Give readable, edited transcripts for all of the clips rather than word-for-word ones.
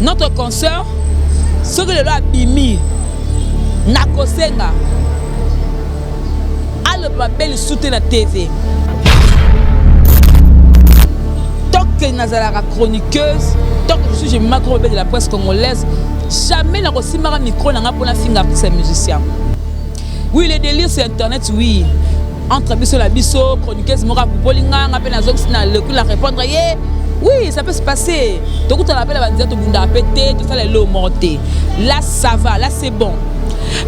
Notre consœur soki lelo abimi nakosenga aloba mabe lisusu te na TV. Tant que nazalaka chroniqueuse, tant que je suis Jemima Gros de la presse congolaise, jamais nakosimbaka micro na nga mpo nafinga artiste ya musicien. Oui, le délire c'est internet, oui. Entre biso na biso, chroniqueuse moko apupoli nga, nga mpe nazongisi na leku la répondre ye. Oui, ça peut se passer. Tokutana mpe na banzela tobundaka mpe te, tosala eloko moko te. Là, ça va, là c'est bon.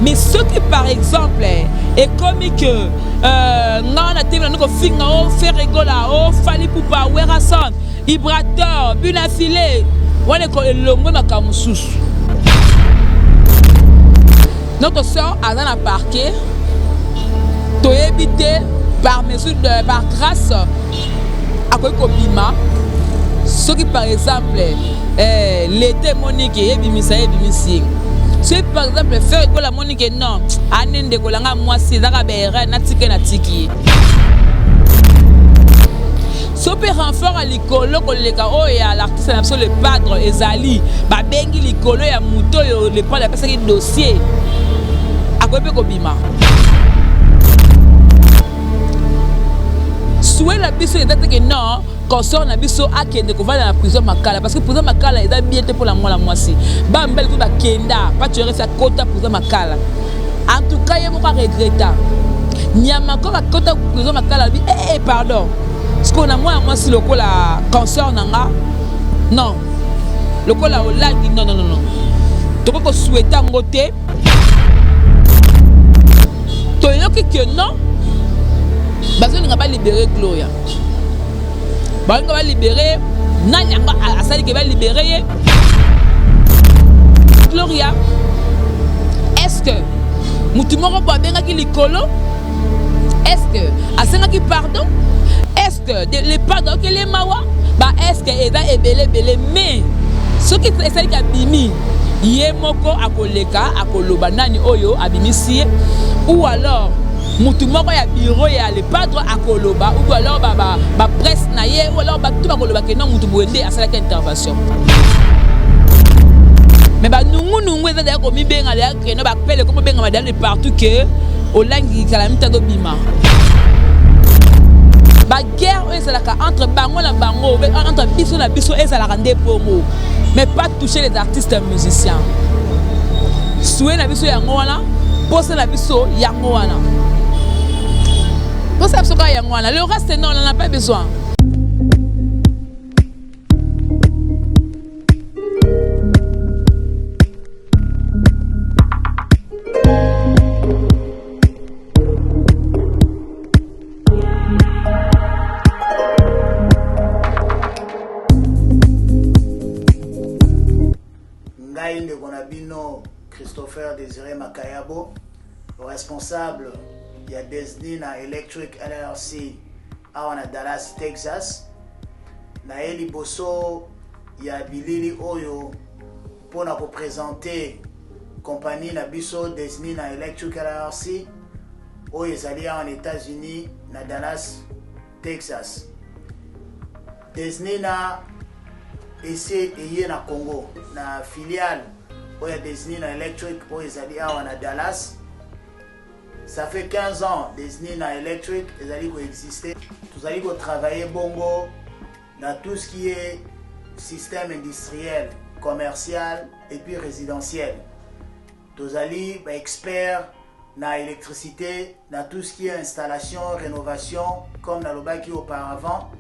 Mais soki par exemple ekomi que nga wana te nanu kofinga o Ferre Gola, o Fally Ipupa, Werrason, Ibrator, Buna Filet, wana elongwe makambo mosusu. Notre sœur aza na parquet, toyebi te par mesure de, par grâce akoki kobima. Soki par exemple l'état emoni ke ebimisa ye, ebimisi ye. Soki par exemple Ferre Gola amoni ke non, ane ndeko langa mwasi ezaka ba erreur, natiki natiki ye. So mpe renfort ya likolo koleka oyo ya l'artiste na biso le padre ezali babengi likolo ya moto oyo le padre apesaki dossier, akoki mpe kobima. Souhait na biso eza te ke non, consort na biso akende kovanda na prison Makala, parce que prison Makala eza bien te mpona mwana mwasi. Bamibali mpe bakenda paturesi akota prison Makala, en tout cas ye moko aregreta nyama kaka akota prison Makala, alobi eh, eh, pardon, sikoyo na mwana mwasi lokola consort na nga, non, lokola olangi, non, non, non, non, tokoki kosouhaiter yango te. Toyoki ke non, bazolinga balibérer Gloria, balinga balibérer nani yango asali ke balibérer ye Gloria. Est-ce que mutu moko bo abengaki likolo? Est-ce que asengaki pardon? Est-ce que le pardon okele mawa ba? Est-ce que eza ebele ebele? Mais soki esaliki abimi, ye moko akoleka akoloba nani oyo abimisi ye, ou alors mutu moko ya bureau ya le padre akoloba, ou alors bapresse na ye, ou alors bato bakoloba ke non, mutu boye nde asalaki intervention. Mais banungunungu eza deya komibenga deya keno bapele komobengama deya de partout ke olangi kala mita azobima. Baguerre oyo ezalaka entre bango na bango, entre biso na biso, ezalaka nde bongo, mais pas toucher les artistes musiciens. Souhait na biso yango wana, posa na biso yango wana, posa na biso kaka yango wana. Le reste, non, on n'en a pas besoin. Ngai ndeko na bino Christopher Désiré Makayabo, responsable ya Disney na Electric LLC awa na Dallas, Texas. Naye liboso ya bilili oyo mpona koprésenter compagnie na biso Disney na Electric LLC oyo ezali awa na États-Unis, na Dallas, Texas. Disney na ese eye na Congo na filiale oyo ya Disney na Electric oyo ezali awa na Dallas. Ça fait 15 ans Disney na Electric ezali koexister. Tozali kotravailler bongo na tout ce qui est système industriel, commercial et puis résidentiel. Tozali baexpert na électricité, na tout ce qui est installation, rénovation. Comme nalobaki auparavant,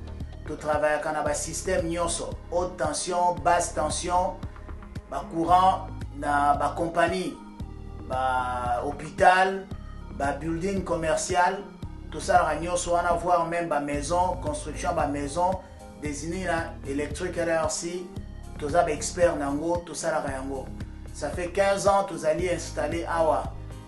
totravaillaka na basystème nyonso, haute tension, basse tension, bacourant na bacompagnie, bahôpital, babuilding commercial, tosalaka nyonso wana, voire même bamaison, construction ya bamaison. Disney na Electric LRC toza baexpert na yango, tosalaka yango. Ça fait 15 ans tozali installé awa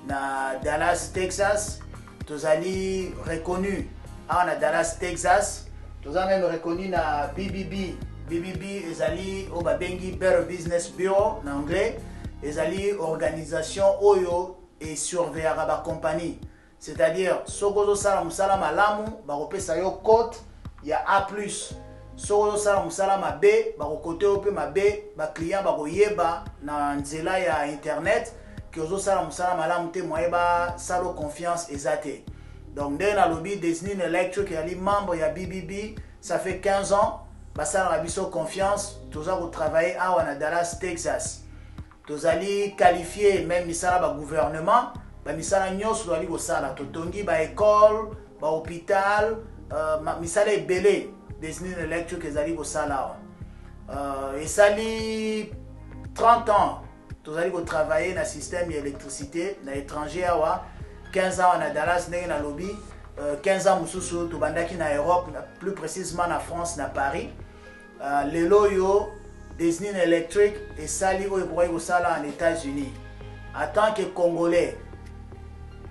na Dallas, Texas. Tozali reconnu awa na Dallas, Texas. Toza même reconnu na BBB. BBB ezali oyo babengi Better Business Bureau na anglais. Ezali organisation oyo esurveillaka bacompagnie, c'est-à-dire soki ozosala mosala malamu, bakopesa yo cote ya A+. Soki ozosala mosala mabe, bakokote yo mpe mabe, baclient bakoyeba na nzela ya internet ke ozosala mosala malamu te, moye basala confiance eza te. Donc ndenge nalobi, Desnine Electric ezali membre ya BBB, ça fait 15 ans basalaka biso confiance. Toza kotravaille awa na Dallas, Texas. Tozali qualifié même misala bagouvernement, bamisala nyonso tozali kosala. Totongi baécole, bahôpital, misala ebele Desnine Electric ezali kosala awa. Esali 30 ans tozali kotravaille na système ya électricité na étranger awa, 15 ans na Dallas ndenge nalobi, 15 ans mosusu tobandaki na Europe, plus précisément na France, na Paris. Lelo oyo Desnine Electric esali oyo ekokaki kosala en États-Unis. En tant que Congolais,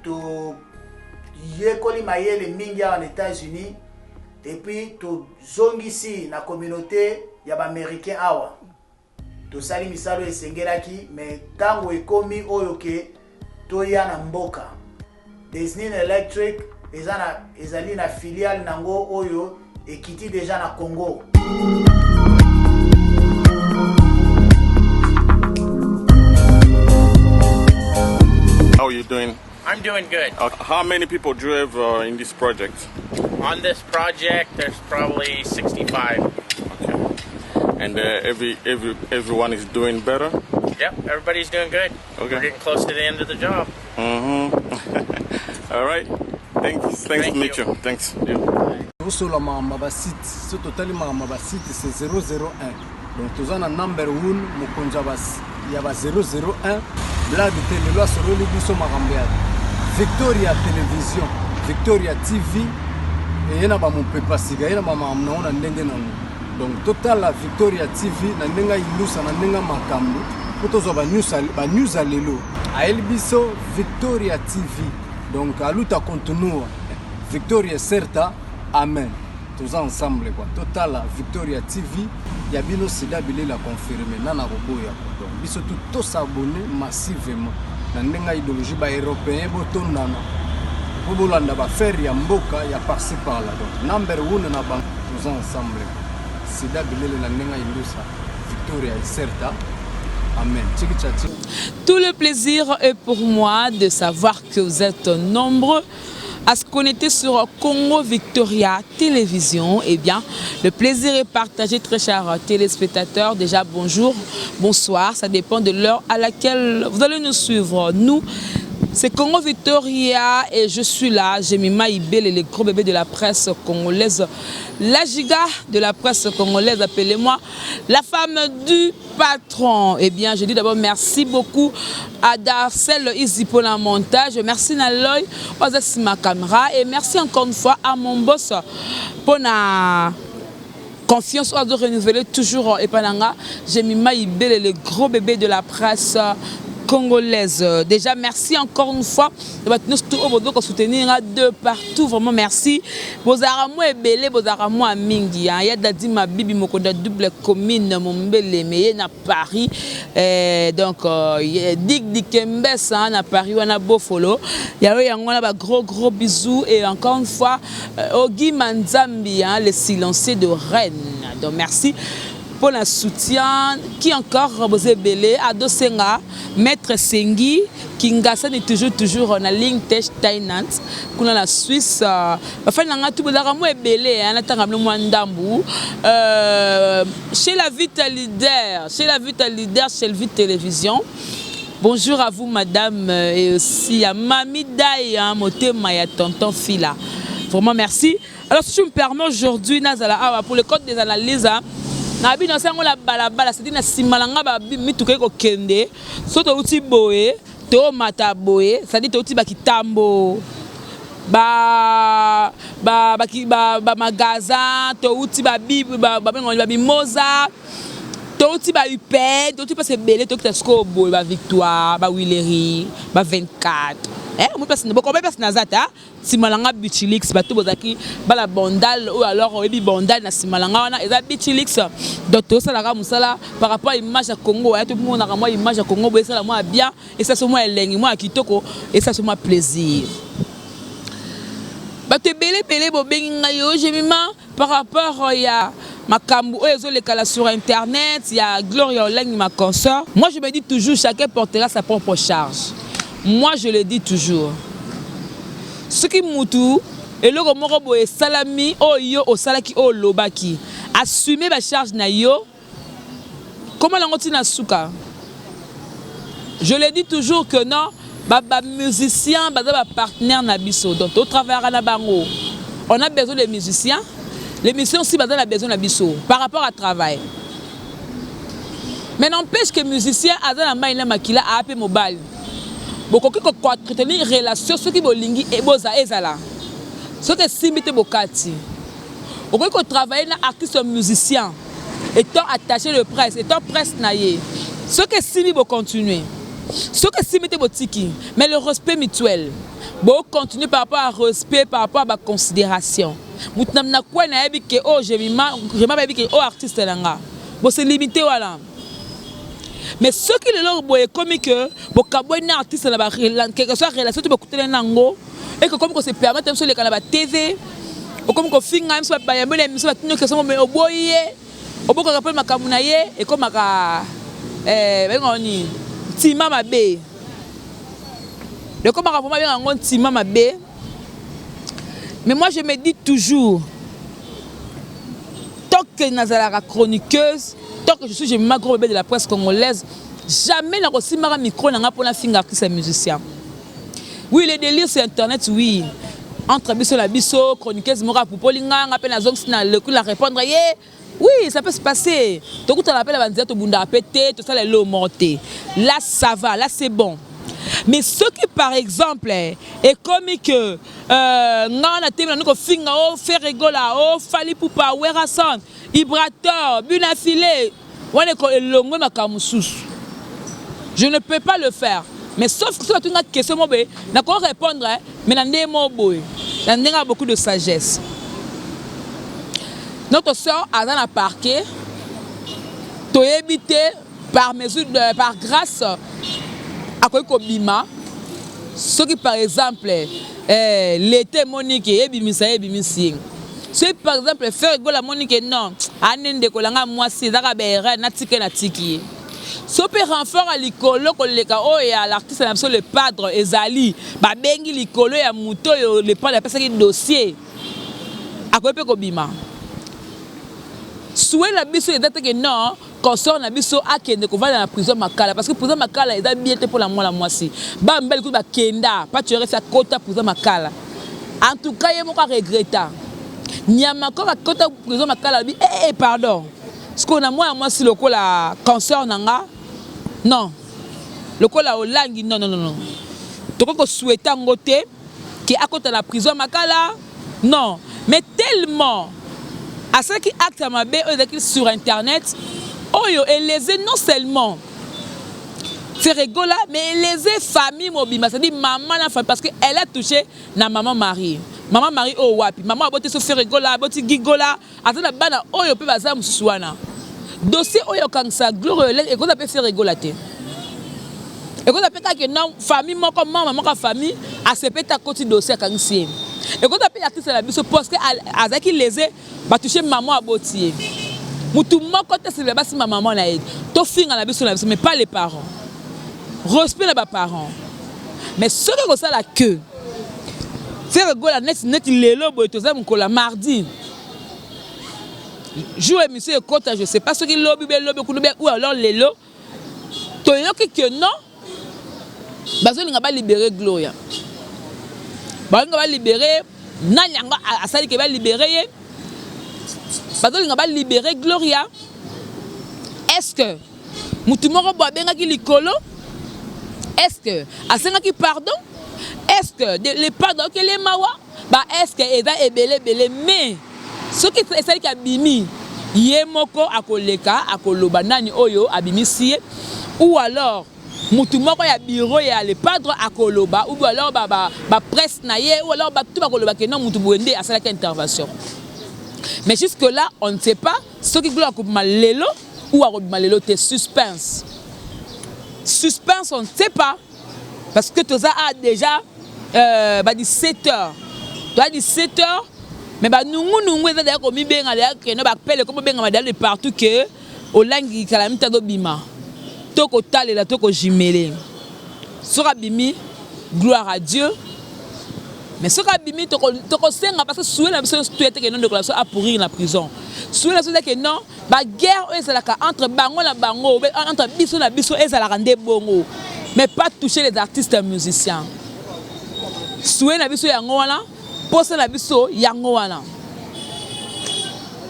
toyekoli mayele mingi awa na États-Unis et puis tozongisi na communauté ya baaméricain awa. Tosali misala oyo esengelaki, mais ntango ekomi oyo ke toya na mboka, Desnine Electric eza na, ezali na filiale nango oyo ekiti déjà na Congo. How are you doing? I'm doing good. How many people do you have in this project? On this project, there's probably 65. Okay. And everyone is doing better? Yep, everybody's doing good. Okay. We're getting close to the end of the job. All right. Thanks. Thanks Thank to meet you. you. Thanks. Yeah. Tosola makambo ya basite. So totali makambo ya basite, c'est 001. Donc toza na number 1, mokonzi ya ba 001, blague te. Lelo asololi biso makambo ya Victoria Télévision, Victoria TV. Eye na bamopepa sika, ye na bamakambo nango na ndenge nango. Donc totala Victoria TV na ndenge ayindusa, na ndenge ya makambo, mpo tozwa banews ya lelo. Ayeli biso Victoria TV. Donc a luta continua, victoria certa, amen. Toza ensemble quoi. Totala Victoria TV ya bino, sida bilela confirme na koboya quoi. Donc biso tu tosabone massivement na ndenge ya idéologie. Baeuropéen botondana mpo bolanda bafere ya mboka ya par-ci par-là. Donc number one na bango, toza ensemble quoi. Sida bilele na ndenge ya indusa, victoria certa, amen. Tiki tcha. Tout le plaisir est pour moi de savoir que vous êtes nombreux à se connecter sur Congo Victoria Télévision. Eh bien, le plaisir est partagé, très chers téléspectateurs. Déjà, bonjour, bonsoir. Ça dépend de l'heure à laquelle vous allez nous suivre. Nous, c'est Congo Victoria et je suis là. Jemima Ibele, le gros bébé de la presse congolaise. La giga de la presse congolaise, appelez-moi la femme du patron. Eh bien, je dis d'abord merci beaucoup à Darcel Izi pour le montage. Merci Naloy, ma caméra. Et merci encore une fois à mon boss pour la confiance de renouveler toujours epai na nga. Jemima Ibele, le gros bébé de la presse congolaise. Déjà, merci encore une fois de soutenir de partout. Vraiment, merci. Bozara mwa ebele, bozara mwa mingi. Ya Dadi Mabibi Mokonda, double commune, Mombele, mais na Paris. Donc, Dig Dikembes na Paris, wana Bofolo. Ya yango ba gros gros bisous et encore une fois, Ogi Manzambi, hein, le silencieux de Rennes. Donc, merci pour le soutien. Qui encore? Boza ebele, Ado Senga, Maître Sengi, Kingasani, toujours toujours na ligne Tech Tainant, kuna na Suisse. Bafani na nga tu bozalaka mwa ebele, natanga bino mwa ndambu. Chez la Vita Leader, chez la Vita Leader, chez la Télévision. Bonjour à vous, madame, et aussi à Mami Dai, hein, Motema ya tonton Fila. Vraiment, merci. Alors, si tu me permets, aujourd'hui, nazala awa pour le code des analyses, hein, na bino sango la balabala, c'est-à-dire na nsima na nga mituka ekokende. So touti boye, tomata boye, c'est-à-dire touti bakitambo, ba ba ba ba, ba magasin, touti ba ba mimosa, touti ba UPN, touti place ebele. Tokita sikoyo boye, ba Victoire, ba Huilerie, ba 24, eh, mo place bokombe, place naza ta nsima na nga Bichilix. Bato bozalaki bala Bandal oyo, alors oyebi Bandal, na nsima na nga wana eza Bichilix. Donc tosalaka mosala par rapport à image ya Congo. Aya tomonaka mwa image ya Congo boye, esala mwa bien, esala so mwa elengi, mwa ya kitoko, esala so mwa plaisir. Bato ebele ebele bobengi ngai oyo Jemima par rapport ya Makambu oyo ezo lekala sur internet ya Gloria Olangi ma consort. Moi je me dis toujours chacun portera sa propre charge. Moi je le dis toujours. Soki mutu eloko moko boye esalami oyo yo osalaki oyo olobaki assumer ba charge na yo koma nango ti na suka. Je le dis toujours que non ba ba musiciens baza ba partenaires na biso donc to travaillaka na bango on a besoin des musiciens les musiciens aussi baza na besoin na biso par rapport à travail mais n'empêche que musicien aza na mayi na makila aa pe mobali bokoki ko entretenir relation soki bolingi boza ezala soki esimbi te bokati Okoki ko travailler na artiste musicien etant attache de presse, etant presse na ye. Soki esimbi bo continuer. Soki esimbi te botiki. Mais le respect mutuel. Bo continuer par rapport à respect, par rapport à ba considération. Mutu na na coin ayebi ke oh Jemima, Jemima ayebi ke oh artiste na nga. Bo se limiter wana. Mais soki lelo boye ekomi que bokabwani na artiste na ba quelque soit relation to bokutani na yango et que okomi ko se permettre biso oleka na ba TV okomi kofinga biso bayambi na émission batuni yo question mais oboyi ye obokaka mpe makambo na ye ekomaka eh, babengaka nini ntima mabe ekomaka vraiment babengaka yango ntima mabe. Mais moi je me dis toujours tant que nazalaka chroniqueuse, tant que je suis Jemima gros bébé de la presse congolaise, jamais nakosimbaka micro na nga mpo nafinga artiste ya musicien. Oui, le délire c'est internet, oui. Entre biso na biso, chroniqueuse moko apupoli nga, nga mpe nazongisi na leku na répondre ye. Oui, ça peut se passer. Tokutana mpe na banzela tobundaka mpe te, tosala eloko moko te. Là ça va, là c'est bon. Mais soki par exemple ekomi que euh, nga wana temi nanu kofinga o oh, Ferre Gola, o oh, Fally Ipupa, Werrason, Ibrator, But na Filet, wana elongwe makambo mosusu. Je ne peux pas le faire. Mais sauf que soki batuni nga question moko boye, nako répondre mais na ndenge moko boye, na ndenge ya beaucoup de sagesse. Notre sœur aza na parquet, toyebi te par mesure de, par grâce akoki kobima soki par exemple eh, leta emoni ke ebimisa ye ebimisi ye soki par exemple Ferre Gola amoni ke non ane ndeko na ngai mwasi ezaka ba erreur natika ye natiki ye so mpe renfort ya likolo koleka oyo ya l'artiste na biso le padre ezali babengi likolo ya moto oyo le padre apesaki dossier akoki mpe kobima. Souhait na biso eza te ke non consort na biso akende kovanda na prison Makala parce que prison Makala eza bien te pona mwana mwasi. Ba mibali kutu bakenda Patsho RFI akota prison Makala. En tout cas ye moko a regretta. Nyama kaka akota prison Makala alobi eh eh pardon. Sikoyo na mwana mwasi lokola consort na nga non lokola Olangi non non non. Tokoki ko souhaiter yango te. Que akota na prison ya makala non mais tellement asalaki acte ya mabe oyo ezalaki sur internet oyo elese non seulement Ferre Gola mais elese famille mobimba c'est à dire maman na famille parce que elle a touché na maman Marie maman Marie oyo wapi maman aboti so Ferre Gola aboti Guy Gola Aza na bana oyo pe baza mususu wana. Dossier oyo ya kokangisa Gloria Olangi ekozala pe Ferre Gola te. Ekozala pe kaka que non famille moko membre moko ya famille asepeli te akoti dossier akangisi ye. Ekozala pe artiste na biso parce que azalaki lese ba toucher maman aboti ye. Mutu moko te asepela basimba maman na ye. Tofinga na biso na biso mais pas les parents. Respect na ba parents. Mais soki ekosala que Ferre Gola neti neti lelo boye toza mokolo ya mardi jour emission ekota je sais pas soki lobi be lobi kuna be ou alors lelo toyoki que non bazolinga ba libérer Gloria balinga ba libérer nani yango asali ke ba libérer ye bazolinga ba libérer Gloria est-ce que Mutu moko boye abengaki likolo est ce que asengaki pardon est ce que le padre ayokeli ye mawa ba est ce que eza ebele ebele mais soki esaliki abimi ye moko akoleka akoloba nani oyo abimisi ye ou alors mutu moko ya bureau ya le padre akoloba ou alors ba, ba, ba presse na ye ou alors bato bakoloba ke non mutu boye nde asalaki intervention mais jusque là on ne sait pas soki gloire akobima lelo Ou akobima lelo te suspense. Suspense on ne sait pas parce que toza a déjà euh, ba 17 heures. Toza 17 heures. Mais ba nungu nungu eza deja komibenga deja que no ba pele ekomi kobengama deja de partout que Olangi kala mingi te azobima. To kotalela to ko jumeler. Soki abimi gloire à Dieu. Mais soki abimi toko tokosenga parce que souhait na biso nyonso tout ete que non ndeko na biso a pourrir na prison. Souhait na biso eza que non ba guerre oyo ezalaka entre bango na bango entre biso na biso ezalaka nde bongo mais pas toucher les artistes musiciens. Souhait na biso yango wana. Posa na biso yango wana.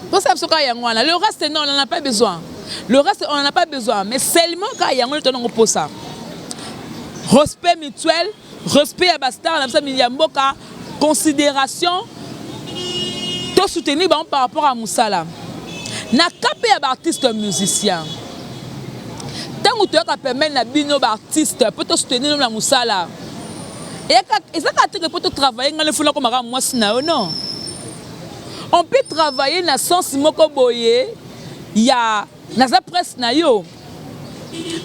Posa na biso kaka yango wana. Le reste non, on n'en a pas besoin. Le reste on n'en a pas besoin, mais seulement kaka yango nde toza nango posa. Respect mutuel, respect ya ba stars na biso ya mboka, consideration to soutenir bango par rapport à musala. Na cas pe ya ba artistes musiciens, tango toyaka pembeni na bino ba artistes po to soutenir bino na musala, Eza kaka te que po to travailler nga nde faut nakoma kaka mwasi na yo non. On peut travailler na sens moko boye ya naza presse na yo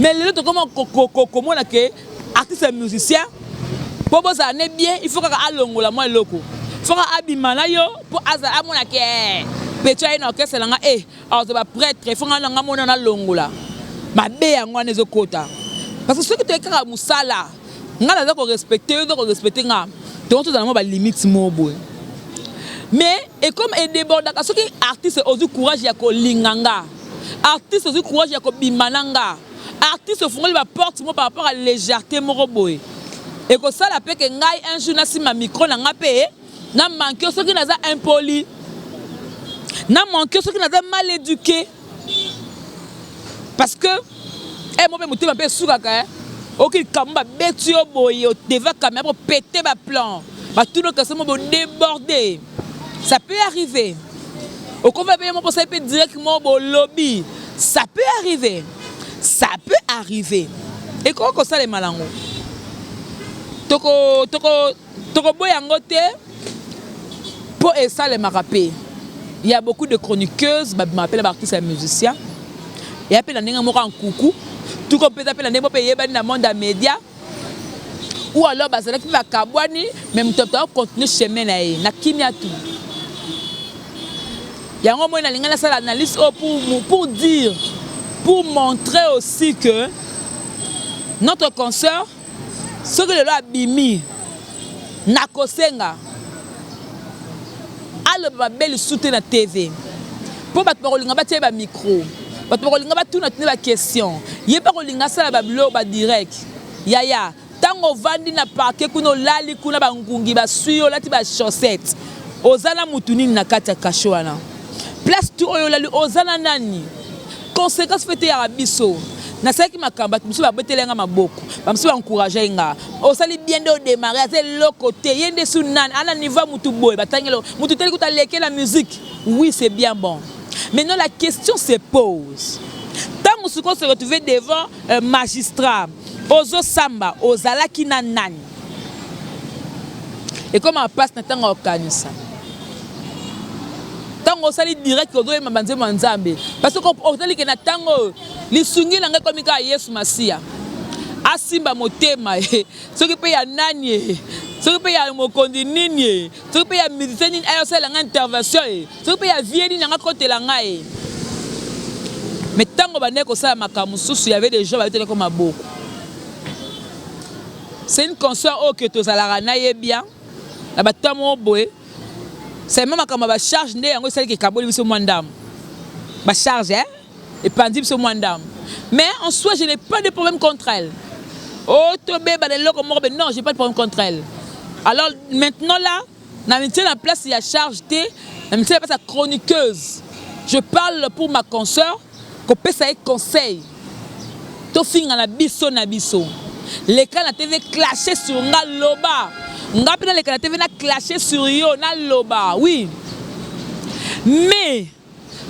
mais lelo tokoma komona que artiste ya musicien po bozala ne bien il faut kaka alongola mwa eloko faut kaka abima na yo po azala amona que eh, pecho aye na orchestre na nga eh Azo ba pretre faut nga na nga mona na longola mabe yango wana ezo kota parce que soki toye kaka musala nga naza ko respecter yo oza ko respecter nga tongo tozala mwa ba limite moko boye mais ekoma edebordaka soki artiste ozwi courage ya kolinga nga artiste ozwi courage ya kobima na nga artiste ofungoli ba porte moko par rapport à légèreté moko boye ekosala pe ke ngai un jour nasimba micro na nga pe Na manque yo soki naza impoli. Na manque yo soki naza mal eduque. Parce que eh moi pe motema pe esukaka eh. Oki likambo ba beti yo boye devant camera bo pete ba plan. Ba tuna question mo bo déborder. Ça peut arriver. Okova pe mo posa pe direct mo bo lobi. Ça peut arriver. Ça peut arriver. Ekoki kosalema nango. Toko toko Tokoboya yango te po esalemaka pe. Il ya beaucoup de chroniqueuses babimaka pe na ba artistes ya musiciens. Eya pe na ndenge moko ya nkuku. Tout comme pe eza pe na ndenge moko pe eyebani na monde ya media. Ou alors bazalaki pe bakabwani mais moto na moto azo continuer chemin na ye na kimia tout. Yango omoni nalingi nasala analyse oyo pour, pour dire, pour montrer aussi que notre consoeur Soki lelo abimi nakosenga aloba mabe lisusu te na TV po batu bakolinga batia ye ba micro batu bakolinga batuna tuna ba question ye pe akolinga asala ba biloko ba direct yaya tango ovandi na parquet kuna olali kuna ba ngungi basui yo olati ba chaussette oza na mutu nini na kati ya cachot wana place tout oyo olali oza na nani Consequence pe eteyaka biso. Nasalaki makambo batu mosusu babetelaki nga maboko, ba mosusu ba encourageaki nga. Osali bien nde o demarrer aza eloko te, ye nde su nani? Aza na niveau ya mutu boye, batangi eloko, mutu teli kutu aleki ye na musique. Oui c'est bien bon. Maintenant la question se pose, tango sikoyo o se retrouver devant magistrat, ozo samba ozalaki na nani? Ekomaka pasi na tango ya kokanisa. Tango osali direct ozoyemba ba nzembo ya Nzambe parce que otali ke na tango oyo lisungi na ngai ekomi kaka Yesu Masiya asimba motema eh, soki pe ya nani eh, soki pe ya mokonzi nini eh, soki pe ya musicien nini aye osalela ngai intervention eh, soki pe ya vie nini anga akotela ngai eh. Mais tango obandaki kosala makambo mosusu il y avait des gens babetelaki yo maboko. C'est une consœur oyo que tozalaka na ye bien na ba temps moko boye seulement makambo ya ba charge nde yango esali ke ekaboli biso mwa ndambo ba charge hein epanzi biso mwa ndambo mais en soi je n'ai pas de problème contre elle oh tobeba na eloko moko be non j'ai pas de problème contre elle alors maintenant là na mitie na place ya charge te na mitie na place ya chroniqueuse je parle pour ma consœur Kopesa ye conseil tofingana biso na biso leka na TV clasher sur nga loba nga pe naleka na TV na clasher sur yo naloba oui mais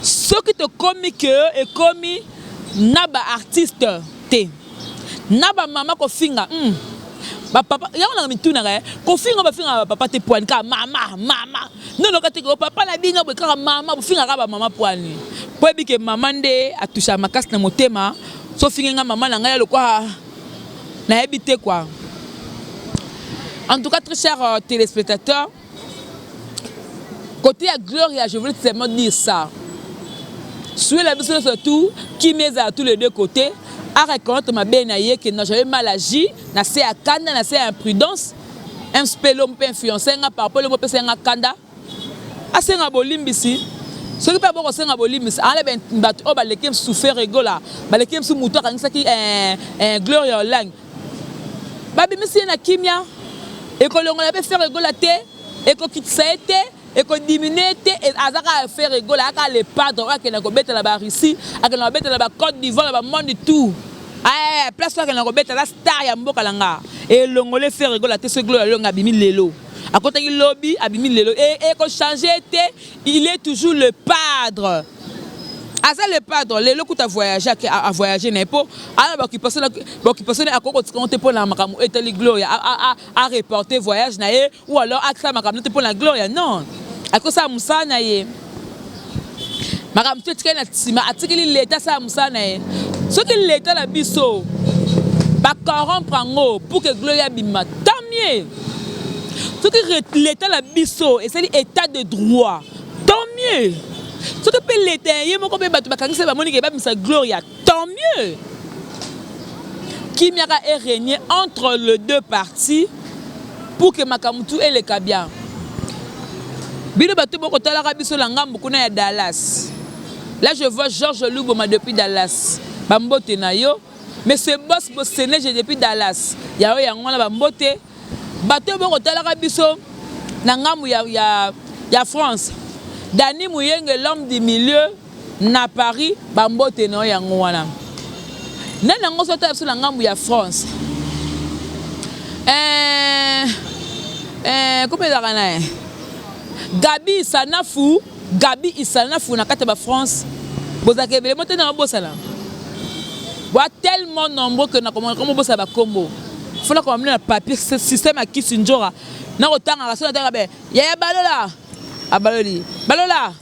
soki tokomi que ekomi na ba artiste te na ba mama kofinga hum ba papa yango na mitunaka eh kofinga bafingaka ba papa te poani kaka mama mama Nono kati ko papa na bino boye kaka mama bofingaka ba mama poani po yebi ke mama nde atushaka makasi na motema so ofingi nga mama na ngai ya lokwa nayebi te quoi en tout cas très cher euh, téléspectateur. Côté ya Gloria, je voulais seulement dire ça. Souhait biso nyonso tout, kimia ezala tous les deux côtés. A reconnaître mabe na ye que non, j'avais mal agi, na se ya kanda, na se ya imprudence. Un spelo mpe influence nga par rapport mpe nga kanda. Asenga bolimbisi. Soki mpe abokosenga bolimbisi, ala bato oyo baleki mosusu Ferre Gola, baleki mosusu motu akangisaki Gloria Olangi, babimisi ye na kimia. Ekolongola mpe Ferre Gola te, ekokitisa ye te, ekodiminuer te. Aza kaka Ferre Gola, aka le padre oyo akenda kobetela baRussie, akenda kobetela baCôte d'Ivoire, na bamonde tout place oyo akenda kobeta. Aza star ya mboka na nga. Elongole Ferre Gola te. Soki Gloria Olangi abimi lelo, akotaki lobi, abimi lelo, ekochanger te. Il est toujours le padre, aza le padre. Lelo kuta voyage, avoyage na ye mpo aza baoccupation. Akoki kotika te mpo na makambo etali Gloria, areporter voyage na ye ou alors asala makambo te mpo na Gloria. Non, akosala mosala na ye. Makambo to etikali na nsima, atikeli leta asala mosala na ye. Soki leta na biso bacorrompre yango pour que Gloria abima, tant mieux. Soki leta na biso esali état de droit, tant mieux. Soki mpe leta ya ye moko mpe bato bakangisi, bamoni ke babimisa Gloria, tant mieux. Kimiaka erégner entre les deux parties pour que makambo tu eleka bien. Bino bato bokotalaka biso na ngambu kuna ya Dallas, là je vois Georges Luboma depuis Dallas, bambote na yo. Monsieur Boss Boseneje depuis Dallas, yayo yango wana, bambote. Bato oyo bokotalaka biso na ngambu ya France, Dani Muyenge, l'homme du milieu na Paris, bambote na yo yango wana. Nani yango so otala biso na ngambu ya France, komi ezalaka na ye Gabi Isanafu, Gabi Isanafu na kati ya baFrance. Bozalaka ebele mo te na babosana boa tellement nombreux que nakomona bosala bakombo. Fona komamina na papier, système ya kisi nzora na kotangaka. So natanga be yaya balola abaloli, balola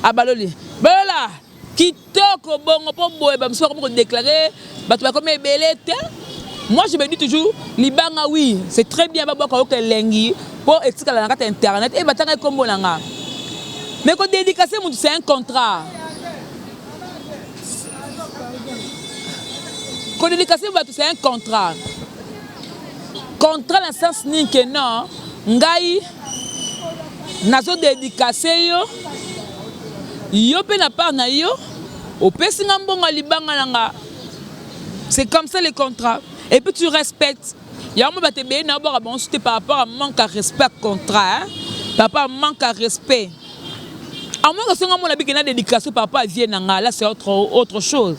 abaloli, balola kitoko bongo mpo boye bamosusu bakomi kodéclarer, bato bakomi ebele te. Moi je me dis toujours, libanga, oui, c'est très bien, babwaka oyoka elengi mpo etikala na kati ya internet e batanga ekombo na nga. Mais kodédicace motu, c'est un contrat. Kodédicace bato, c'est un contrat. Contrat na sens nini? Ke non, ngai nazodédicace yo, yo mpe na part na yo opesi nga mbongo ya libanga na nga. C'est comme ça le contrat. Et puis tu respectes yango. Bato ebele na obwaka bango te par rapport à manque à respect contrat, hein? Par rapport à manque à respect, à moins que songa mona bike na dédication par rapport à vie na nga, là c'est autre chose.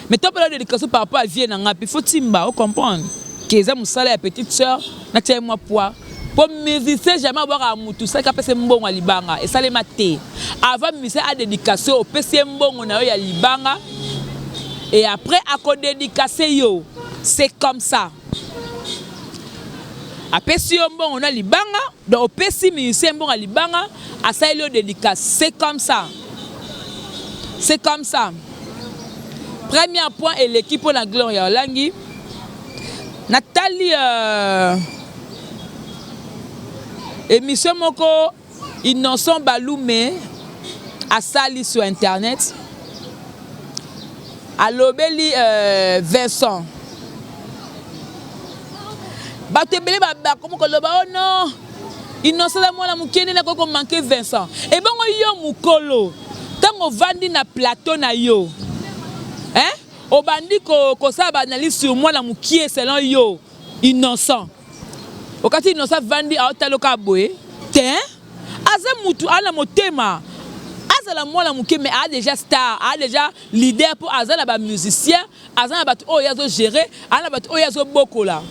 Mais tant la dédication par rapport à vie na nga, puis faut timba ocomprendre ke eza mosala ya petite sœur natia ye mwa poids. Mpo musicien jamais abwakaka mutu soki apesa mbongo ya libanga, esalema te. Avant musicien adédicace, opesi ye mbongo na yo ya libanga et après akodédicace yo. C'est comme ça. Apesi yo mbongo na libanga, donc opesi musicien mbongo ya libanga, asaleli yo dédicace. C'est comme ça, c'est comme ça. Premier point eleki mpo na Gloria Olangi. Natali émission moko Innocent Balume asali sur internet, alobeli Vincent. Bato ebele bakomi koloba: "Oh non, Innocent aza mwana moke, nde nakoki komanquer Vincent." Ebongo yo mokolo ntango ovandi na plateau na yo, hein? Obandi kosala baanalyse sur mwana mokie selon yo Innocent. Okati Innocent avandi, aotala oka boye te. Aza mutu aza na motema, azala mwana moke mais aza déjà star, aza déjà leader, mpo aza na bamusicien, aza na bato oyo azogérer, aza na bato oyo azobokola,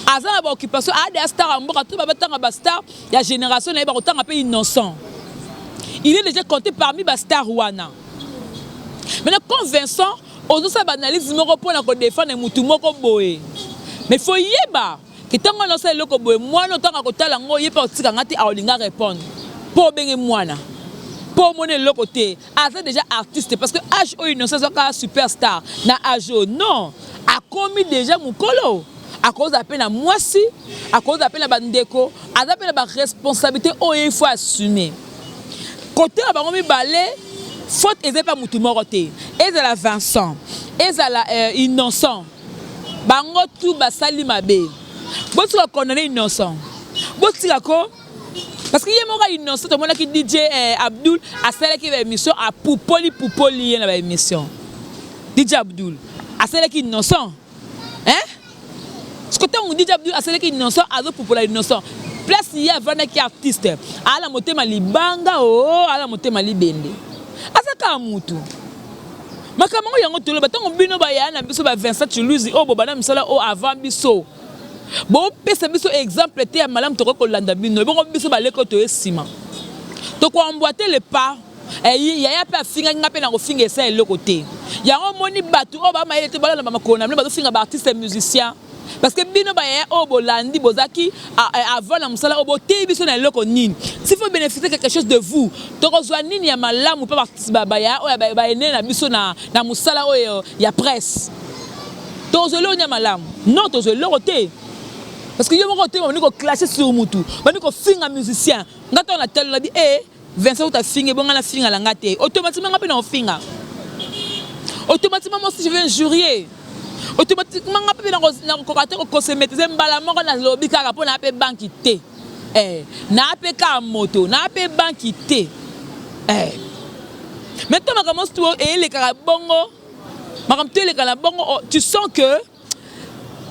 aza na baoccupation, aza déjà star ya mboka. To babatanga bastar ya génération na ye, bakotanga mpe Innocent. Il est déjà compté parmi bastar wana. Maintenant, comme Vincent ozosala baanalyse moko mpona kodéfendre mutu moko boye, mais faut yeba ke ntango wana osala eloko boye, mwana otanga kotala yango, ye mpe otikanga te, aolinga répondre mpo obenge mwana mpo omoni eloko te. Aza déjà artiste, parce que âge oyo Innocent azwaka superstar na âge oyo, non, akomi déjà mokolo, akozala mpe na mwasi, akozala mpe na bandeko, aza mpe na baresponsabilité oyo il faut assumer. Kote na bango mibale faute eza epa mutu moko te ezala Vincent ezala euh, innocent bango tout basali mabe botika condamner innocent botika ko parce que ye moko innocent tomonaki DJ eh, Abdul asalaki ba émission apupoli pupoli ye na ba émission DJ Abdul asalaki innocent hein Siko tango DJ Abdul asalaki innocent azo pupola innocent place ye avandaki artiste ala motema libanga oh ala motema libende aza kaka mutu makambo yango yango toloba ntango bino bayaya na biso ba Vincent Tshiluizi oyo bobanda misala oyo avant biso bopesa biso exemple te ya malamu tokoki kolanda bino ebongo biso baleki oyo toye nsima tokoemboite le pas Eh, yaya pe afingaki nga pe na kofinga esa eloko te. Yango omoni batu oyo ba mayele te balanda ba makolo na bino bazofinga ba artistes musiciens. Parce que bino ba yaya oyo bolandi bozaki eh, avant na mosala oyo boteyi biso na eloko nini? S'il faut bénéficier quelque chose de vous, tokozwa nini ya malamu pe ba ba yaya oyo ba ene na biso na na mosala oyo ya presse. Tokozwa eloko nini ya malamu? Non, tozwa eloko te. Parce que yo moko otema bandi ko clasher sur mutu, bandi kofinga musicien. Nga tango na tali na bi eh Vincent kutu afingi ebonga na finga la nga te automatiquement nga pe na ofinga automatiquement moi aussi je vais injurier automatiquement nga pe na kokoka te ko se maîtriser mbala moko na lobi kaka po na pe banki te eh na pe kaka moto na pe banki te eh mais to makambo mosusu eyelekaka bongo makambo to eleka na bongo oh, tu sens que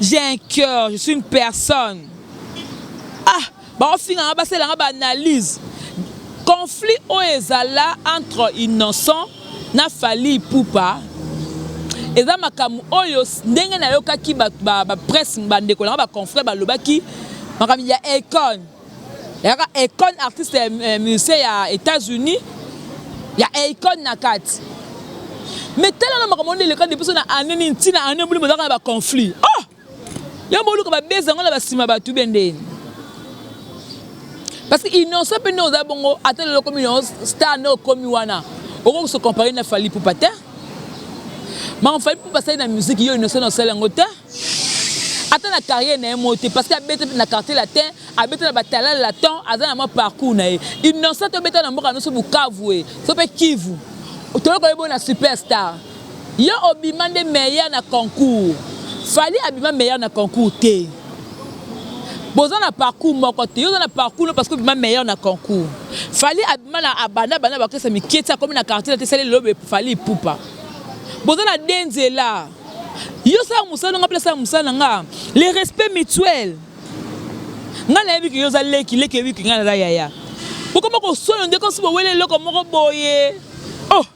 J'ai un cœur, je suis une personne. Ah, baofinga nga basala nga ba analyse. Conflit oyo ezala entre innocent na Fally Ipupa eza makambo oyo ndenge nayokaki ba, ba, ba presse bandeko na nga ba confrère balobaki makambo ya Akon Yaka Akon artiste euh, musicien ya Etats-Unis ya Akon na kati. Mais tala na makambo nde eleka depuis na année nini ntina année bino bozalaka na ba conflit. Oh! Yo boluka ba beza yango na ba sima bato bien ndeni. Parce que innocent pe nde oza bongo ata lelo okomi na star nde okomi wana okoki se comparer na Fally Ipupa te. Makambo Fally Ipupa asali na musique yo innocent na osali yango te. Ata na carrière na ye moko te parce que abeta na quartier latin, abeta na ba talal latin, aza na mwa parcours na ye. Innocent to beta na mboka na biso Bukavu e, so pe Kivu. Toyoka koyeba yo na super star. Yo obima nde meilleur na concours. Fally abima meilleur na concours te. Boza na parcours moko te. Yo oza na parcours no parce que obima meilleur na concours. Fally abima na abanda banda ba orchestre mikie ti akomi na quartier latin esali lelo boye Fally Ipupa. Boza na deux nzela. Yo sala musala na nga pe nasala musala na nga le respect mutuel nga nayebi ke yo oza leki leki oyebi ke nga naza yaya bokoma koswana nde comme si boweli eloko moko boye oh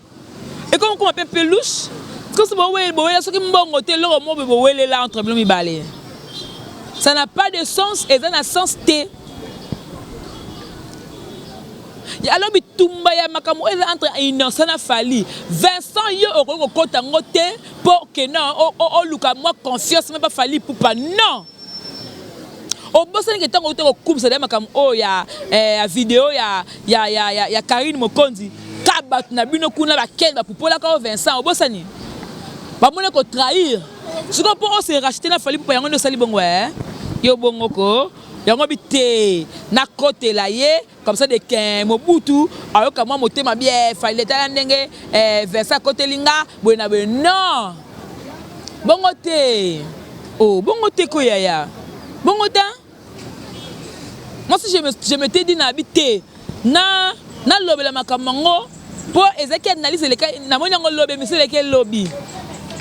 ekomi koma pe peluche comme si boweli bowela soki mbongo te eloko moko boye bowelela entre bino mibale ça n'a pas de sens eza na sens te Alors bitumba ya makambo oyo eza entre Innocent na Fally, Vincent yo okoki kokota yango te po que non oluka mwa confiance meme pa Fally Ipupa non! Obosani ke tango outa kokumisa deja makambo oyo ya eh, ya video ya ya ya ya, ya Carine Mokonzi ka bato na bino kuna ba Ken bapupolaka yo Vincent obosani? Bamoni ko trahir sikoyo po o se racheter na Fally Ipupa yango nde osali bongo eh? Yo bongo ko yango bi te nakotela ye Comme ça de kin Mobutu ayoka mwa motema bien fallait tala ndenge eh, Vincent akoteli nga boye na boye non bongo te oh bongo te ko yaya bongo te moi si je me, je m'étais dit na bi te na nalobela makambo yango mpo ezalaki analyse eleka namoni yango lobi emission eleki elobi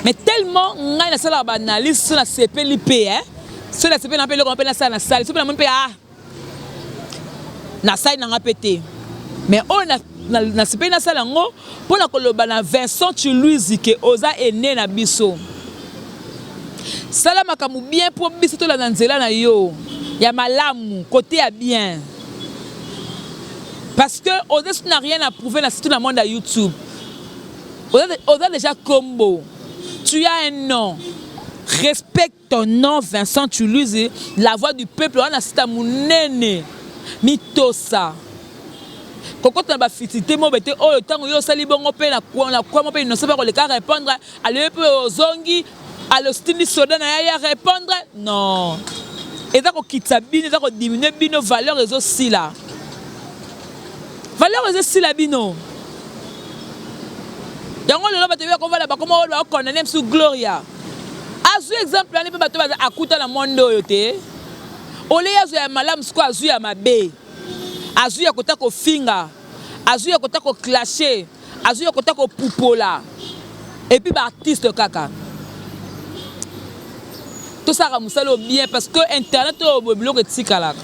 mais tellement ngai nasalaka baanalyse so nasepeli mpe eh? so nasepeli na mpe eloko mpe nasala nasali so mpe namoni mpe ah Nasali na nga pe te mais oyo nasepeli nasala yango pona koloba na Vincent Tshiluizi ke oza aine na biso. Sala makambo bien po biso tolanda nzela na yo ya malamu cote ya bien parce que oza lisusu na rien à prouver na surtout na monde ya YouTube. Oza dejà kombo, tu as un nom, respecte Ton nom Vincent Tshuluizi la voix du peuple wana sita munene mitosa kokota na ba futilite moko boye te oyo tango yo osali bongo pe na coin moko pe innocent pe akoleka repondre ale yo pe ozongi ale otindi soda na ye aya repondre non eza kokitisa bino eza ko diminuer bino valeur ezo sila. Valeur ezo sila bino. Yango lelo bato ya kovala bakoma oyo ba condamner msu Gloria. Azui exemple wana pe bato baza akuta na monde oyo te. Ole azwa ya malamu siko azui ya mabe. Azui ya kota kofinga, azui ya kota ko clasher, azui ya kota ko pupola. Et puis ba artistes kaka. Tosalaka mosala oyo bien parce que internet oyo boye biloko etikalaka.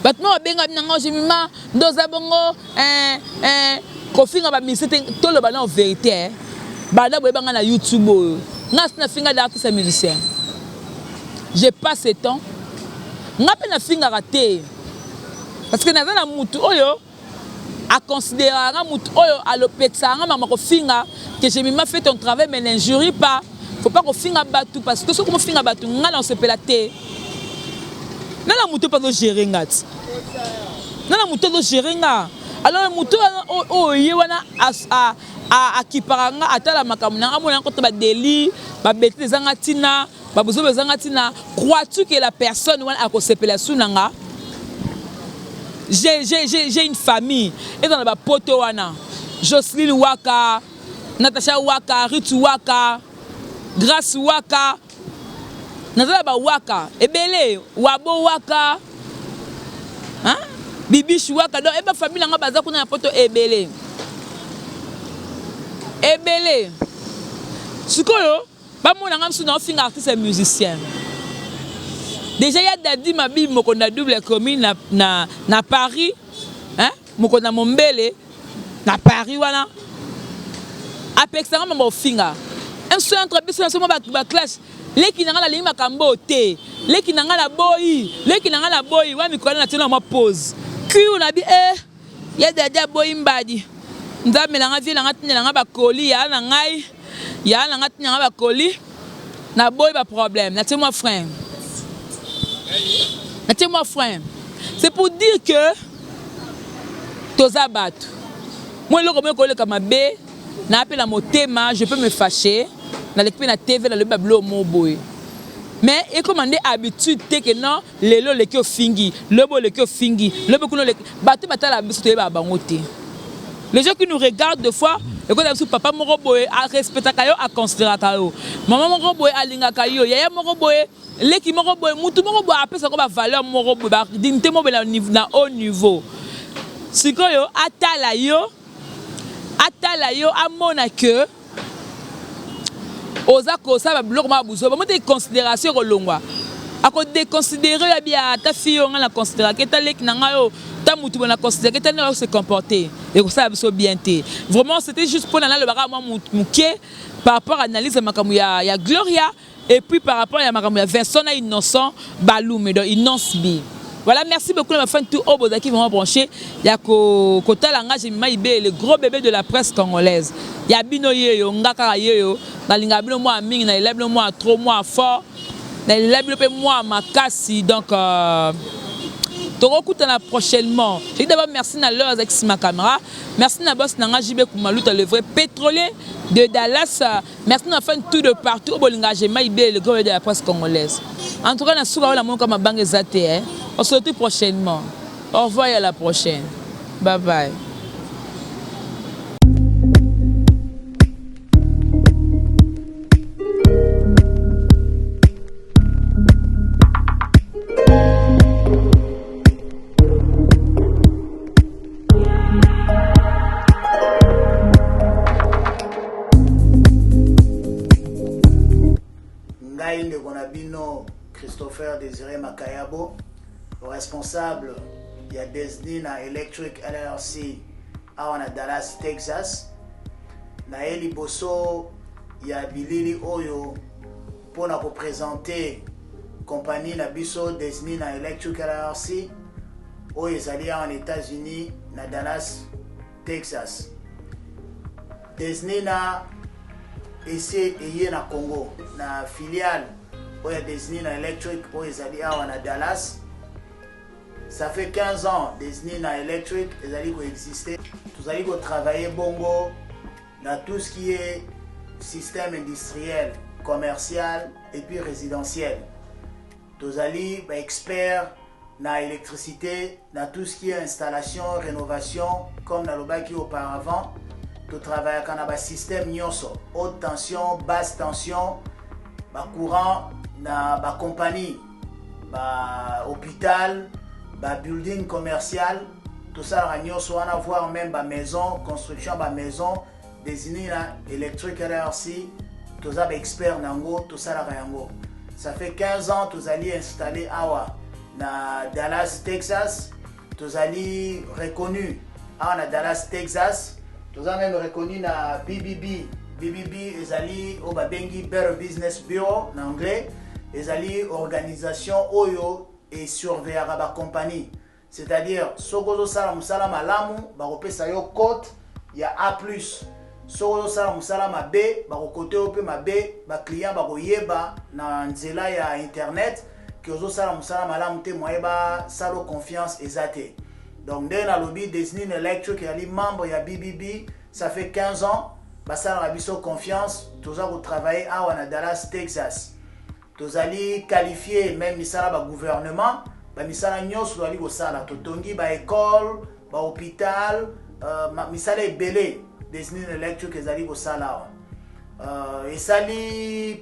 Bato moko babenga bino ngo Jemima nde oza bongo eh, eh, kofinga ba musiciens te toloba nao verite eh. Banda boyeba nga na YouTube oyo nga si nafinga da artiste ya musicien je passe ce temps nga mpe nafingaka te parce que naza na mutu oyo a consideraka nga mutu oyo alopekisaka nga makambo kofinga que Jemima fait ton travail mais n'injurie pas faut pas kofinga batu parce que soki okomofinga batu nga na osepela te nga na mutu mpe azo gérer nga ti nga na mutu azo gérer nga alors mutu oyo ye wana akipaka nga atala makambo na nga amona kota ba délit ba bêtise ezanga ntina Ba buzoba ezanga tina, crois-tu que la personne wana akosepela su na nga? J'ai j'ai j'ai j'ai une famille eza na ba poto wana Jocelyne Waka, Natacha Waka, Ruth Waka, Grace Waka, naza na ba Waka ebele, Wabo Waka, hein? Bibiche Waka, donc eba famille na nga baza kuna na poto ebele ebele sikoyo Ba mona nga mususu nao finga artiste musicien. Dejà ya Daddy Mabibi mokonzi na double commune na, na, na Paris hein? Mokonzi na Mombele na Paris wana apekisa nga mambo ofinga mso entre biso na somo ba, ba clash leki na nga nalingi makambo oyo te leki na nga naboyi leki na nga naboyi wana mikolo na tiena mwa pause cure na bi eh Ya dady aboyi mbadi. Nzambe na nga vie na nga tindela nga ba colis yaya na ngai yaya na nga tindela nga ba colis na boyi ba problème na tie mwa frein na tie mwa frein c'est pour dire que toza bato mwa eloko moko ekoleka mabe na pe na motema je peux me fâcher naleki mpe na TV nalobi ba biloko moko boye mais ekoma nde habitude te que non Lelo oleki ofingi, lobi oleki ofingi, lobi kuna oleki. Bato batalaka biso toyebaka bango te. Les gens qui nous regardent de fois, ekozala biso papa moko boye a respectaka yo, a consideraka yo. Maman moko boye alingaka yo, yaya moko boye, leki moko boye, mutu moko boye apesaka yo ba valeur moko boye, ba dignité moko boye na haut niveau. Sikoyo atala yo, atala yo amona que oza kosala ba biloko moko ya buzoba omoni te consideration ekolongwa ako deconsidere yo abi ata fille oyo ngai na consideraka ye ta leki na ngai oyo ta mutu boye na consideraka ye ta ndenge azo se comporter ekosala biso bien te vraiment c'etait juste pona naloba kaka mwa muke par rapport analyse ya makambo ya, ya Gloria Et puis par rapport ya makambo ya Vincent na Innocent Balume donc Innoss B. Voilà, merci beaucoup na ba fans tout oyo bozalaki vraiment branché ya ko kotala nga Jemima Ibele le gros bébé de la presse congolaise. Ya bino yeyo nga kaka yeyo nalingaka bino mwa mingi na lela bino mwa trop mwa fort na lela bino pe mwa makasi donc euh, tokokutana prochainement. Je dis d'abord merci na l'heure azalaki sima camera. Merci na boss na nga JB Kumaluta le vrai pétrolier de Dallas. Merci na fan tout de partout oyo bolingaka Gemma Ibele le grand de la presse congolaise. En tout cas na suka oyo namoni ka mabanga eza te eh. On se retrouve prochainement. Au revoir et à la prochaine. Bye bye. Ngai ndeko na bino Christopher Desire Makayabo, responsable ya Disney na Electric LLC awa na Dallas, Texas. Naye liboso ya bilili oyo mpo na kopresente compagnie na biso Disney na Electric LLC oyo ezali awa na Etats-Unis na Dallas, Texas. Disney na ese eye na Congo na filiale oyo ya Disney na Electric oyo ezali awa na Dallas. Ça fait 15 ans Disney na Electric ezali ko exister. Tozali ko travailler bongo na tout ce qui est système industriel, commercial et puis résidentiel. Tozali ba experts. na électricité, na tout ce qui est installation, rénovation. Comme nalobaki auparavant, totravaillaka na basystème nyonso, haute tension, basse tension, bacourant na bacompagnie, bahôpital, babuilding commercial. Tosalaka nyonso wana, voire même bamaison, construction ya bamaison. Desinina Electric LRC, toza baexpert na yango, tosalaka yango. Ça fait 15 ans tozali installé awa na Dallas, Texas. Tozali reconnu awa na Dallas, Texas. Toza même reconnu na BBB. BBB ezali oyo babengi Better Business Bureau na anglais. Ezali organisation oyo esurveillaka bacompagnie, c'est-à-dire soki ozosala mosala malamu, bakopesa yo cote ya A+. Soki ozosala mosala mabe, bakokote yo mpe mabe. Baclient bakoyeba na nzela ya internet ke ozosala mosala malamu te, moye basala confiance eza te. Donc ndenge nalobi, Desnin Electric ezali membre ya BBB. Ça fait 15 ans basalaka biso confiance. Toza kotravaille awa na Dallas, Texas. Tozali qualifié même misala bagouvernement, bamisala nyonso tozali kosala. Totongi baécole, bahôpital, misala ebele Desnin Electric ezali kosala awa. Esali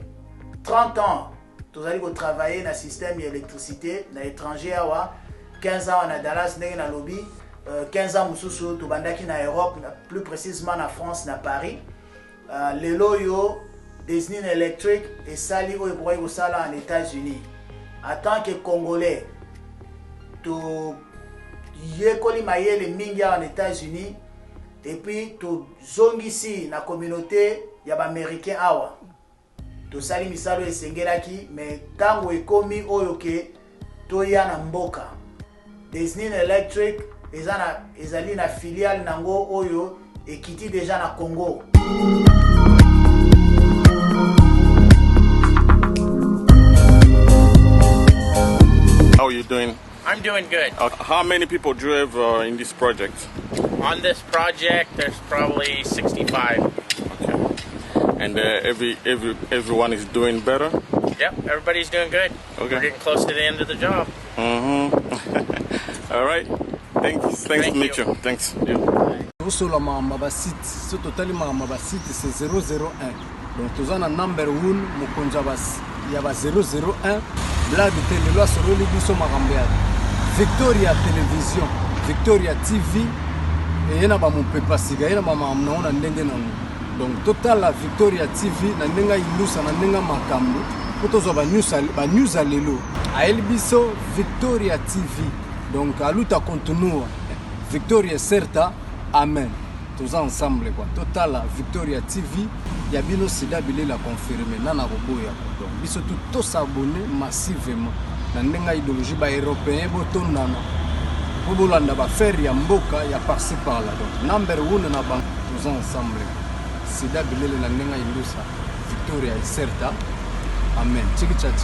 30 ans tozali kotravaille na système ya électricité na étranger awa, 15 ans na Dallas ndenge nalobi, 15 ans mosusu tobandaki na Europe, plus précisément na France, na Paris. Lelo oyo Desnin Electric esali oyo ekokaki kosala en États-Unis. En tant que Congolais, toyekoli mayele mingi awa na États-Unis et puis tozongisi na communauté ya baaméricain awa. Tosali misala oyo esengelaki, mais ntango ekomi oyo ke toya na mboka, Desnin Electric eza na, ezali na filiale nango oyo ekiti deja na Congo. How are you doing? I'm doing good. How many people do you have in this project? On this project, there's probably 65. Okay. And everyone is doing better? Yep, everybody's doing good. Okay. We're getting close to the end of the job. All right. Thanks. Thanks Thank to meet you. you. Thanks. Yeah. Tosola makambo ya basite. So totali makambo ya basite, c'est 001. Donc toza na number 1, mokonzi ya ba 001. Blague te, lelo asololi biso makambo ya Victoria Télévision, Victoria TV. Eye na bamopepa sika, ye na bamakambo nango na ndenge nango. Donc totala Victoria TV na ndenge ayindusa, na ndenge makambo, mpo tozwa banews ya lelo. Ayeli biso Victoria TV. Donc a luta continua, victoria certa, amen. Toza ensemble quoi. Totala Victoria TV ya bino. Sida bilela confirme na koboya. Donc biso tu tosabone massivement na ndenge ya idéologie. Baeuropéen botondana mpo bolanda bafere ya mboka ya par-ci par-là. Donc number one na bango, toza ensemble. Sida bilele na ndenge ya indusa, victoria certa, amen. Chiki chachi.